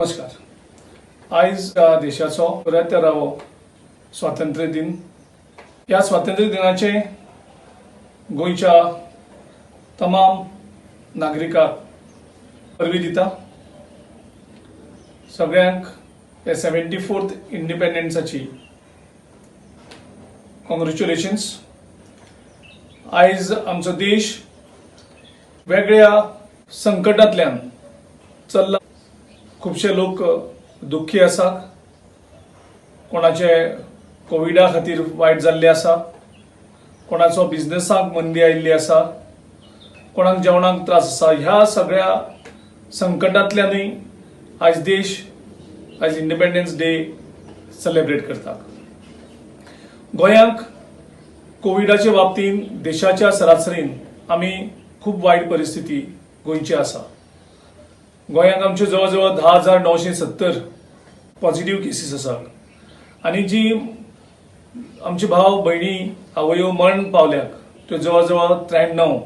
नमस्कार. आयज ह्या देशाचो 74वो स्वातंत्र्य दिन. ह्या स्वातंत्र्य दिनाचे गोंयच्या तमाम नागरिकांक परबीं दिता. सगळ्यांक हे 74th इंडिपेंडन्साची कॉंग्रेच्युलेशन्स. आयज आमचो देश वेगळ्या संकटांतल्यान चल्ला. खुबशे लोक दुख्खी आसात. कोणाचे कोविडा खातीर वायट जाल्ले आसा, कोणाचो बिझनसाक मंदी आयिल्ली आसा, कोणाक जेवणाक त्रास आसा. ह्या सगळ्या संकटांतल्यानूय आयज देश आयज इंडिपेंडन्स डे सेलेब्रेट करता. गोंयांक कोविडाच्या बाबतींत देशाच्या सरासरीन आमी खूब वायट परिस्थिती गोंयची आसा. गोंयांत आमच्यो जवळ जवळ 10,970 पॉझिटिव्ह केसीस आसात आनी जी आमचे भाव, भयणी, आवयो मरण पावल्यात त्यो जवळ जवळ 93.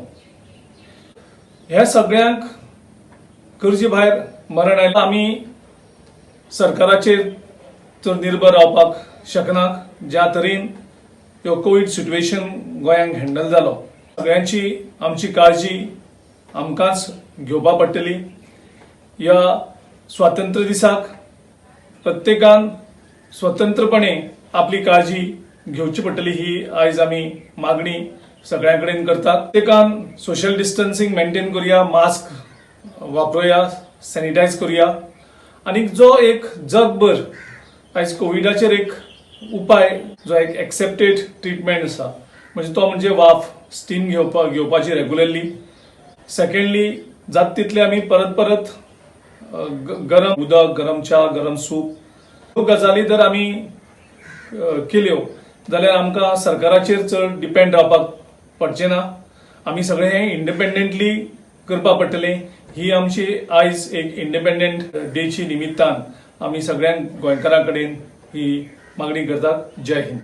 ह्या सगळ्यांक गरजे भायर मरण आयलें. आमी सरकाराचेर चड निर्भर रावपाक शकना. ज्या तरेन ह्यो कोवीड सिट्युएशन गोंयांत हँडल जालो, सगळ्यांची आमची काळजी आमकांच घेवपा पडटली. ह्या स्वातंत्र्य दिसाक प्रत्येकान स्वतंत्रपणे आपली काळजी घेवची पडटली, ही आयज आमी मागणी सगळ्यां कडेन करतात. प्रत्येकान सोशल डिस्टन्सिंग मेंटेन करुया, मास्क वापरुया, सॅनिटायज करुया आनी जो एक जगभर आयज कोविडाचेर एक उपाय, जो एक एक्सेप्टेड ट्रिटमेंट आसा, म्हणजे तो म्हणजे वाफ, स्टीम घेवपाची रेगुलरली. सेकंडली, जाता तितले आमी परत परत गरम उदक, गरम च्या, गरम सूप, ह्यो गजाली जर आमी केल्यो जाल्यार आमकां सरकाराचेर चड डिपेंड रावपाक पडचें ना. आमी सगळें हें इंडिपेंडंटली करपाक पडटलें. ही आमची आयज एक इंडिपेंडंट डेची निमित्तान आमी सगळ्यांक गोंयकारां कडेन ही मागणी करतात. जय हिंद.